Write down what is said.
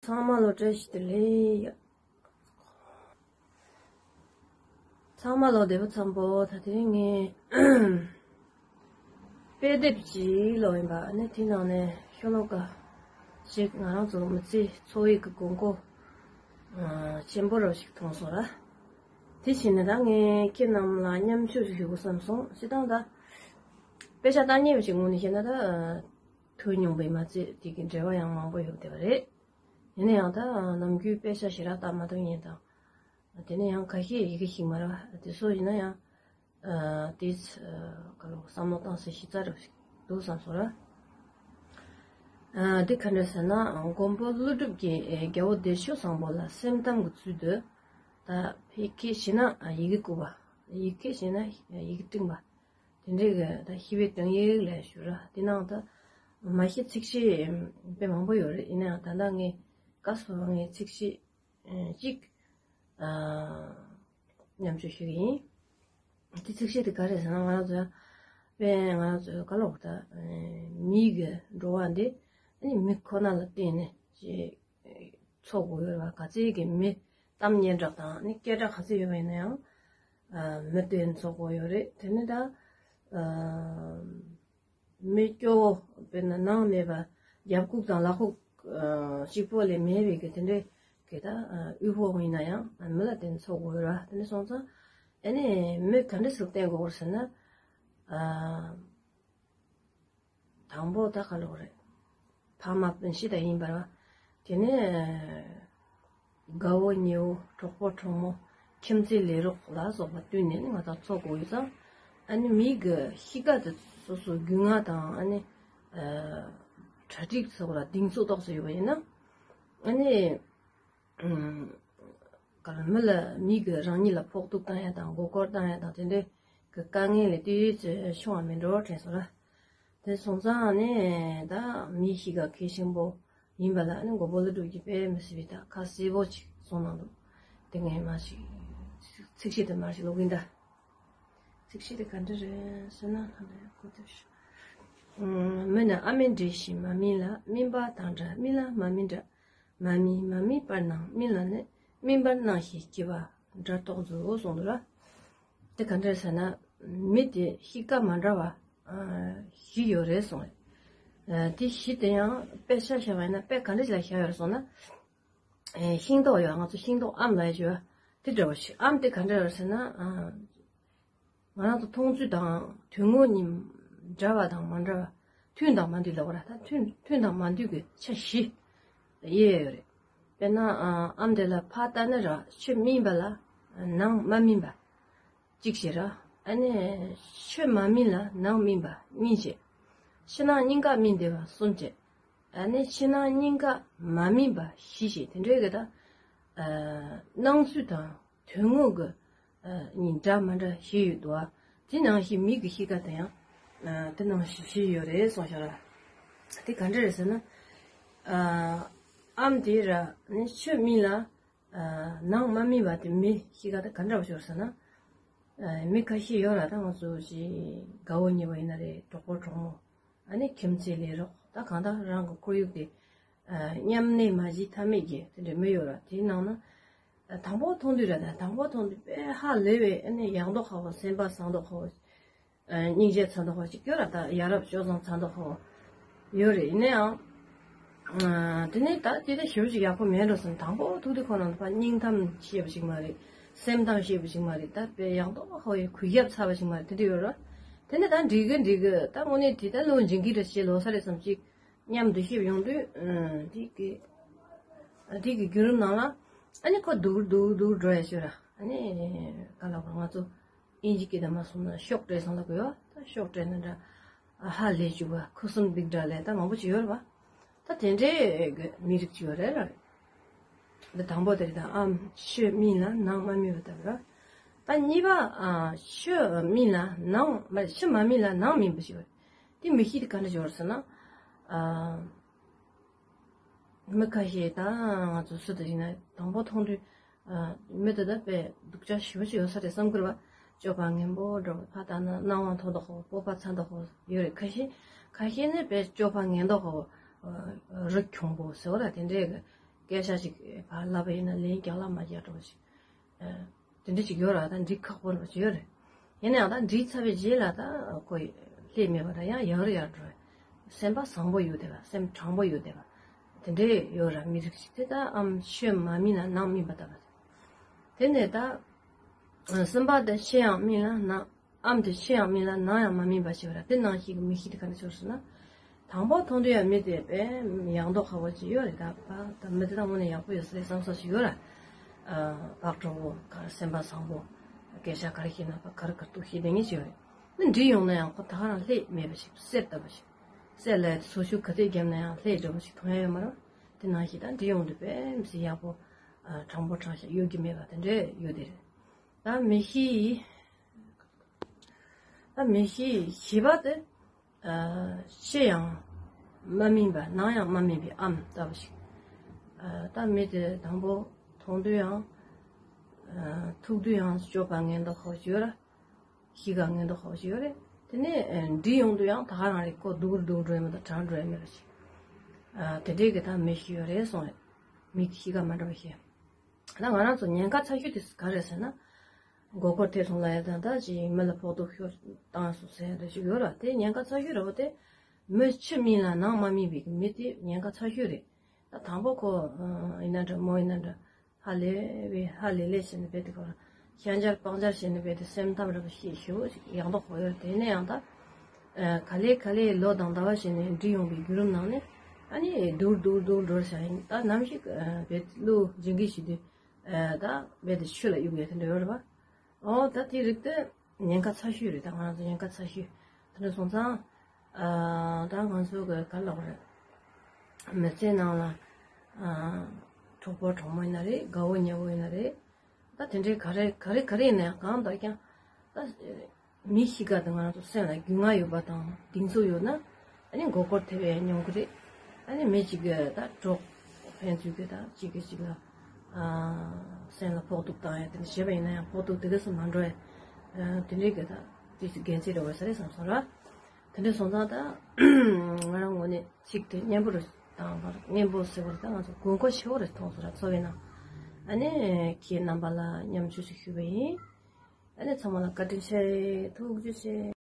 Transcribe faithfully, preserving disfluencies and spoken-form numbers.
ཚང་མ་ལོ་བཀྲ་ཤིས་བདེ་ལེགས། ཚང་མ་ལོ་བདེ་པོ་འཚམས་པོ། ད་དེ་རིང་ངས་དཔེ་དེབ་ཅིག་ཀློག་ཡིན་པ། ཨ་ནི་དེའི་ནང་ནས་ཤོ་ལོ་ཀ་ཞིག་ང་རང་ཚོ་མི་ཚེའི་འཚོ་བའི་གི་དགོས་མཁོ་ཆེན་པོ་རབ་ཞིག་མཐོང་སོང་ར། དེ་བྱས་ནས་ད་ངས་ཁྱེད་རྣམས་ལ་མཉམ་སྤྱོད་ཞུ་དགོས་བསམ་སོང་། སྤྱིར་བཏང་ད་དཔེ་ཆ་ལྟ་མཁན་ཞིག་ངོས་ནས་བཤད་ན་ད་ཐོས་མྱོང་པའི་མ་ཚད་དེ་གི་འབྲེལ་བ་ཡང་མང་པོ་ཡོད་བསྡད་པ་རེད། ཡིན་ན་ཡང་ད་ནམ་རྒྱུན་དཔེ་ཆ་ཞེ་དྲག་ལྟ་མ་ཐུབ་མཁན་དང་། དེ་ནས་ཡང་ཁ་ཤས་ཡི་གེ་ཤེས་མ་རེད་པ། དེ་ཚོ་ཡིན་ན་ཡང་དེ་ག་ལོ་བསམ་བློ་བཏང་སའི་གཞི་རྩ་རབ་ཞིག་འདུག་བསམ་སོང་ར། དེ་ག་འདྲ་ཟེར་ན་མགོན་པོ་ཀླུ་སྒྲུབ་ཀྱིས་རྒྱལ་པོ་བདེ་མཆོག་བཟང་པོ་ལ་སེམས་གཏམ་གྱི་ཚུལ་དུ་ད་ཕལ་སྐད་བྱས་ན་ཡི་གེ་བསྐུར་བ། ཡི་གེ་བྱས་ན་ཡི་གེ་སྤྲིངས་པ། དེ་འདྲའི་གི་ད་ཤེས་པའི་དོན་ཡིག་ལ་ཞུ་ར། དེ་ནང་ད་མ་ཤེས་ཚིག་ཤེས་དཔེ་མང་པོ་ཡོད་རེད། ཡིན་ན་ཡང་ད་ལྟ་ངས་བཀའ་སོ་ངས་ཚིག་ཤེས་གཅིག་མཉམ་སྤྱོད་ཞུ་གི་ཡིན། དེ་ཚིག་ཤེས་དེ་ག་རེད་ཟེར་ན་ང་རང་ཚོ་ཡང་དཔེ་ང་རང་ཚོའི་བཀའ་སློབ་ད་མིའི་གི་འགྲོ་བ་འདི་ཨ་ནི་མི་ཁོ་ན་ལ་བརྟེན་ནས་ཅིག་འཚོ་དགོས་ཡོད་པ། ག་ཚད་ཀྱི་མི་གཏམ་སྙན་གྲགས་དང་ནི་སྐད་གྲགས་ག་ཚད་ཡོད་པ་ཡིན་ན་ཡང་མི་དེ་འཚོ་དགོས་ཡོད་རེད། དེ་ནི་ད་མི་སྐྱོ་བོ་དཔེར་ན་ནང་མེད་པ་རྒྱབ་ཁུག་དང་ལག་ཁུག་གཅིག་པོ་ལས་མེད་པའི་གི་དེ་འདྲའི་གི་ད་དབུལ་པོ་ཡིན་ན་ཡང་མི་ལ་དེ་འཚོ་དགོས་ཡོད་རེད། དེ་ནི་སོང་ཙང་ཨ་ནི་མི་ག་འདྲ་ཞིག་བསྟེན་དགོས་རེད་ཟེར་ན། དང་པོ་ད་ག་ལོག་རེད། ཕ་མ་སྤུན་མཆེད་དང་ཡིན་པར་བ། དེ་ནས་དགའ་བོ་ཉེ་བོ་གྲོགས་པོ་གྲོགས་མོ་ཁྱིམ་མཚེས་ལས་རོགས་ལ་སོགས་པ་བསྟུན་ནས་ནི་ང་དང་འཚོ་དགོས་ཡོད་ཙང་། ཨ་ནི་མིའི་གི་གཤིས་ཀ་དེ་སོ་སོ་རྒྱུས་མངའ་དང་ཨ་ནི་གྲ་སྒྲིག་སོགས་ལ་གདེང་ཚོད་ཏོག་ཙམ་ཡོད་པ་ཡིན་ན། ཨ་ནི། ག་ལ་མི་ལ་མི་གི་རང་ཉིད་ལ་ཕོག་ཐུག་བཏང་ཡ་དང་མགོ་སྐོར་བཏང་ཡ་དང་དེ་འདྲའི་གི་དཀའ་ངལ་ལས་དུས་ཚོད་བྱུང་བ་མིན་འགྲོ་དྲན་སོང་ར། དེ་སོང་ཙང་ནས་ད་མིའི་གཤིས་ཀ་གལ་ཆེན་པོ་ཡིན་པ་ལ་ནི་མགོན་པོ་ཀླུ་སྒྲུབ་ཀྱིས་དཔེ་མི་སྲིད་པའི་ད་ཁ་གསལ་པོ་ཅིག་གསུངས་གནང་འདུག་དེ་ངས་མར་ཞིག་ཚིག་ཤེས་དེ་མར་ཞིག་ཀློག་གིན་ད། ཚིག་ཤེས་དེ་ག་འདྲ་རེད་ཟེར་ན་ལྷ་ལས་གོ་ཐུབ་ཤག་མི་ནི་ཨ་མིན་འདྲེ་ཞིང་མ་སྨིན་ལ། སྨིན་པ་དང་འདྲ་སྨིན་ལ་མ་སྨིན་འདྲ། མ་སྨིན་མ་སྨིན་པར་སྣང་སྨིན་ལ་ནི། སྨིན་པར་སྣང་ཞིང་སྐྱེ་བ་འདྲ་རྟོག་མཛོད་གསུངས་འདུག་ལ། དེ་ག་འདྲ་ཟེར་ན། མི་དེ་གཤིས་ཀ་མ་འདྲ་བ་བཞི་ཡོད་རེད་གསུངས། དེ་བཞི་དེ་ཡང་དཔེ་ཆ་བཞག་པ་ཡིན་ན་དཔེ་ག་འདྲ་ཞིག་ལ་བཞག་ཡོད་རེད་གསུངས་ན། ཤིང་ཏོག་ཡོད། ང་ཚོ་ཤིང་ཏོག་ཨམ་ལ་ཡོད་དེ་འདྲ་བ་ཞིག་ཨམ་དེ་ག་འདྲ་ཡོད་རེད་ཟེར་ན། ང་རང་ཚོ་མཐོང་ཚུལ་དང་དོན་དངོས་གཉིས་འདྲ་བ་དང་མ་འདྲ་བ། མཐུན་དང་མ་མཐུན་ལབ་པ་ར། ད་མཐུན་མཐུན་དང་མ་མཐུན་གྱི་ཆ་བཞི་དབྱེ་ཡོད་རེད། དཔེར་ན་ཨམ་དེ་ལ་ཕར་ལྟ་ན་ར་ཆུ་སྨིན་པ་ལ་ནང་མ་སྨིན་པ་གཅིག་བྱས་ར། ཨ་ནི་ཆུ་མ་སྨིན་ལ་ནང་སྨིན་པ་གཉིས་བྱས། ཕྱི་ནང་གཉིས་ཀ་སྨིན་བསྡད་པ་གསུམ་བྱས། ཨ་ནི་ཕྱི་ནང་གཉིས་ཀ་མ་སྨིན་པ་བཞི་བྱས། དེ་འདྲའི་གི་ད་སྣང་ཚུལ་དང་དོན་དངོས་ཀྱི་གཉིས་འདྲ་མ་འདྲ་བཞི་ཡོད་འདུག་ཨ། དེ་ནང་བཞིན་མི་གི་གཤིས་ཀ་དེ་ཡང་དེ་ནང་བཞིན་བཞི་ཡོད་རེད་གསུངས་ཤག་ར། དེ་ག་འདྲ་རེད་ཟེར་ན། ཨམ་དེ་ར་ནི་ཆུ་སྨིན་ལ་ནང་མ་སྨིན་པ་དེ་མི་གཤིས་ཀ་དེ་ག་འདྲ་བ་ཤོར་ཟེར་ན། མི་ཁ་ཤས་ཡོད་ར། ད་ང་ཚོ་ཞིག་དགའ་བོ་ཉེ་བོ་ཡིན་ན་རེད། གྲོགས་པོ་གྲོགས་མོ། ཨ་ནི་ཁྱིམ་མཚེས་ལས་རོགས། ད་གང་ལྟར་རང་གི་ཁོར་ཡུག་དེ་མཉམ་གནས་མ་བྱས་ཐབས་མེད་ཀྱི་དེ་འདྲ་མི་ཡོད་ར། དེའི་ནང་ན་དང་པོ་མཐོང་དུས་ར། ད་དང་པོ་མཐོང་དུས་དཔེ་ཧ་ལས་པའི་ཨ་ནི་ཡག་མདོག་ཁ་བོ། སེམས་པ་བཟང་མདོག་ཁ་བོ། སྙིང་རྗེ་ཚ་མདོག་ཁ་བོ་ཅིག་ཡོད་ར། ད་ཡ་རབས་སྤྱོད་བཟང་ཚ་མདོག་ཁ་བོ་ཡོད་རེད། ཡིན་ན་ཡང་དེ་ནས་ད་དེ་དེ་ཞེ་པོ་ཅིག་ཡག་པོ་མེད་འགྲོ་བསམ། དང་པོ་ཐུག་དུས་ཁོ་རང་ཕར་སྙིང་གཏམ་བཤད་པ་ཞིག་མ་རེད། སེམས་གཏམ་བཤད་པ་ཞིག་མ་རེད། ད་དཔེ་ཡག་མདོག་ཁ་བོ་ཡི་གུས་ཞབས་ཚ་བ་ཞིག་མ་རེད། དེ་འདྲ་ཡོད་ར། དེ་ནས་ད་འགྲིག་གི་འགྲིག་གི། ད་དངོས་གནས་དེ་ད་བློ་འཇིགས་ཀྱི་རེད། བྱས་ལོ་གསར་རེད་བསམ་ཅིག་མཉམ་དུ་བཤད་ཡོང་དུས། དེ་གི་དེ་གི་བརྒྱུད་རིམ་ནང་ལ་ཨ་ནི་ཁོ་སྡུག་སྡུག་སྡུག་འགྲོ་ཡ་ཤོད་ར། ཨ་ནི་ག་ལ་བ་ང་ཚོ་ཨིན་ཇི་སྐད་དང་མ་སོང་ན་ཤོག་དྲེས་སང་ལ་གོ་ཡོད། ད་ཤོག་དྲེས་ན་འདྲ་ཧ་ལས་བཅུག་པ། ཁུ་སིམ་སྡིག་འདྲ་ལས་ད་མང་པོ་ཅིག་ཡོད་རེད་བ། ད་དེ་འདྲའི་གི་མི་རིགས་ཅིག་ཡོད་རེད་ར། འདི་དང་པོ་དེ་རེད། ད་ཨམ་ཆུ་སྨིན་ལ་ནང་མ་སྨིན་པ་ལྟ་བུ་ར། ད་གཉིས་པ་ཨ་ཆུ་སྨིན་ལ་ནང་མ་ཆུ་མ་སྨིན་ལ་ནང་སྨིན་པ་ཞིག་ཡོད་རེད། དེ་མི་གཤིས་དེ་ག་འདྲ་ཅིག་ཡོད་རེད་ཟེར་ན། ཨ་མི་ཁ་ཤས་ད་ང་ཚོ་སུ་དང་ཡིན་ན་དང་པོ་མཐོང་དུས་ཨ་མི་དེ་ད་དཔེ་སྡུག་ཅག་ཞེ་པོ་ཅིག་ཡོད་ས་རེད་བསམ་གི་རེད་བ། སྤྱོད་པ་ངན་པོ་འདྲ་བོ། ཕར་ལྟ་ན་སྣང་བ་མཐོ་མདོག་ཁ་བོ། སྤོབས་པ་ཚ་མདོག་ཁ་བོ་ཡོད་རེད། ཁ་ཤས་ཁ་ཤས་ནི་དཔེ་སྤྱོད་པ་ངན་མདོག་ཁ་བོ། རུ་ཁྱུང་པོ་ཟེར་བ་ར། དེ་འདྲའི་གི་ སྐད་ཆ་ཞིག་ཕར་ལབ་པ་ཡིན་ན་ལན་རྒྱག་ལ་མ་རྒྱག་འགྲོ་བ་ཞིག་དེ་འདྲ་ཞིག་ཡོད་ར། ད་འགྲིག་ཁག་པོ་འགྲོ་བ་ཞིག་ཡོད་རེད། ཡིན་ན་ཡང་ད་འགྲིག་ཚར་བའི་རྗེས་ལ་ད་ཁོ་ལྷད་མེད་པ་འདྲ་ཡང་ཡར་ཡར་འགྲོ་བ། སེམས་པ་བཟང་པོ་ཡོད་བསྡད་པ། སེམས་དྲང་པོ་ཡོད་བསྡད་པ། དེ་འདྲས་ཡོད་ར། མི་རིགས་ཤིག་དེ་ད་ཨམ་ཤོད་མ་མིན་ན་ནང་མིན་པ་ལྟ་བུ། དེ་ནས་ད་སེམས་པ་དེ་ཤེས་ཡང་མིན་ལ་ནང་། ཨམ་དེ་ཤེས་ཡང་མིན་ལ་ནང་ཡང་མ་མིན་པ་ཞིག་ར། དེ་ནང་བཞིན་གྱི་མི་ཤི་དེ་ག་འདྲ་ཆགས་སོང་ན། དང་པོ་མཐོང་དུས་ཡང་མི་དེ་དཔེ་ཡག་མདོག་ཁ་པོ་ཅིག་ཡོད་རེད། ད་ད་མི་དེ་ད་དངོས་གནས་ཡག་པོ་ཡོད་ས་རེད་བསམ་ས་ཞིག་ཡོད་ར། ཨ་བག་དྲོ་པོ་ག་རེ་སེམས་པ་བཟང་པོ། སྐད་ཆ་ག་རེ་བཤད་ན་ཕར་ག་རེ་ག་རེ་ཐུགས་ཤེས་ལྡན་མཁན་ཞིག་ཡོད་རེད། ནི་འདྲི་ཡོང་ན་ཡང་ཁོ་ད་ག་རང་ལྷད་མེད་པ་ཞིག་གསེར་ལྟ་བུ་ཞིག་གསེར་ལ་སོ་ཤུགས་ག་ཚད་བརྒྱབ་ན་ཡང་ལྷད་འགྲོ་བ་ཞིག་མཐོང་ཡ་ཡོད་མ་རེད། དེ་ནང་བཞིན་ད་འདྲི་ཡོང་དུས་དཔེ་མི་སྲིད་ཡག་པོ། ཨ་དྲང་པོ་དྲང་བཞག་གཡོ་སྒྱུ་མེད་པ་དེ་འདྲས་ཡོད་དེ་རེད། ད་མི་ཤི། ད་མི་ཤི་ཤི་བ་དེ། ཨ་ཤི་ཡང་མ་སྨིན་པ། ནང་ཡང་མ་སྨིན་པའི་ཨམ་ལྟ་བུ་ཞིག་ཨ་ད་མི་དེ་དང་པོ་མཐོང་དུས་ཡང་། ཨ་ཐུག་དུས་ཡང་སྐྱོབ་པ་ངན་མདོག་ཁ་པོ་ཞིག་ཡོད་ར། ཤི་ག་ངན་མདོག་ཁ་པོ་ཞིག་ཡོད་རེད། དེ་ནས་ཨ་འདྲི་ཡོང་དུས་ཡང་ད་ག་རང་རེད། ཁོ་སྡུག་སྡུག་འགྲོ་ཡ་མ་གཏོགས་དྲག་འགྲོ་ཡ་མེད་པ་ཞིག་ཨ་དེ་འདྲས་ཀྱི་ད་མི་ཤི་ཡོད་རེད་གསུངས་རེད། མི་ཤི་ག་མ་འགྲོ་བ་ཞིག་ད་ང་རང་ཚོ་ཉེན་ཁ་ཚ་ཤོས་དེ་ག་རེ་ཟེར་ན། མགོ་སྐོར་ཐེབས་སོང་ལབ་ཡ་དང་། ད་ཅིག་མི་ལ་ཕོག་ཐུག་ཤོར་བཏང་སོང་ཟེར་ཡ་འདྲ་ཞིག་ཡོད་ར། དེ་ཉེན་ཁ་ཚ་ཤོས་རེད་པ། དེ་མི་ཕྱི་སྨིན་ལ་ནང་མ་སྨིན་པའི་མི་དེ་ཉེན་ཁ་ཚ་ཤོས་རེད། ད་དང་པོ་ཁོ་ཨ་ཡིན་ན་འདྲ་མོ་ཡིན་ན་འདྲ། ཧ་ལས་པའི་ཧ་ལས་ལས་བྱས་ནས་རྦད་དེ་ཁོ་རང་ཤ་འབྱར་སྤང་འབྱར་བྱས་ནས་རྦད་དེ་སེམས་ཐག་རིང་པོ་ཞེ་པོ་ཞིག་ཡག་མདོག་ཁ་པོ་ཡོད་རེད། དེ་ནས་ཡང་ད། ཨ་ག་ལེ་ག་ལེ་ལོ་དང་ཟླ་བ་བྱས་ནས་འདྲི་ཡོང་པའི་བརྒྱུད་རིམ་ནང་ནས། ཨ་ནི་སྡུག་སྡུག་སྡུག་འགྲོ་བྱ་ཡིན། ད་ནམ་ཞིག་ཨ་རྦད་བློ་འཇིགས་འགིག་བྱེད་དུས། ཨ་ད་རྦད་དེ་ཆོས་ལ་གཡུག་ཡ་དེ་འདྲ་ཡོད་རེད་པ། ཨོ་ད་དེ་རིགས་དེ་ཉེན་ཁ་ཚ་ཤོས་རེད། ད་ང་རང་ཚོ་ཉེན་ཁ་ཚ་ཤོས་དེ་འདྲ་སོང་ཙང་། ཨ་ད་ང་ཚོ་གི་ག་ལབ་དགོས་རེད། མི་ཚེ་ནང་ལ་ཨ་གྲོགས་པོ་གྲོགས་མོ་ཡིན་ན་རེད། དགའ་བོ་ཉེ་བོ་ཡིན་ན་རེད། ད་དེ་འདྲའི་ག་རེ་ག་རེ་ག་རེ་ཡིན་ན་ཡང་གང་ལྟར་ཀྱང་། ད་མི་ཤི་ག་དེ་ང་རང་ཚོ་སེམས་ལ་རྒྱུས་མངའ་ཡོད་པ་དང་གདེང་ཚོད་ཡོད་ན། ཨ་ནི་མགོ་སྐོར་ཐེབས་ཡ་ཉུང་གི་རེད། ཨ་ནི་མི་གཅིག་གི་ད་གྲོགས་ཕན་ཚུན་གི་ད་གཅིག་གིས་གཅིག་ལ་ཨ་སེམས་ལ་ཕོག་ཐུག་བཏང་ཡ་དེ་འདྲ་བྱས་པ་ཡིན་ན་ཡང་ཕོག་ཐུག་དེ་ག་སུ་མ་འགྲོ་ཡ། ཨ་དེ་འདྲའི་གི་ད་དེ་ཚོ་འགན་འཁྱེར་འགྲོ་དགོས་ས་རེད་བསམ་སོང་ར། དེ་འདྲ་སོང་ཙང་ད་ང་རང་ངོས་ནས་ཚིག་དེ་སྙན་པོ་རུ་དང་སྙན་པོ་ཟེར་བ་རེད། ད་ང་ཚོ་དགོས་མཁོ་ཆེ་བོ་རེད་མཐོང་སོང་ར། འཚོ་བའི་ནང་། ཨ་ནི་ཁྱེད་རྣམ་པ་ལ་མཉམ་སྤྱོད་ཅིག་ཞུས་པ་ཡིན། ཨ་ནི་ཚང་མ་ལ་བཀའ་དྲིན་ཆེ། ཐུགས་རྗེ་ཆེ།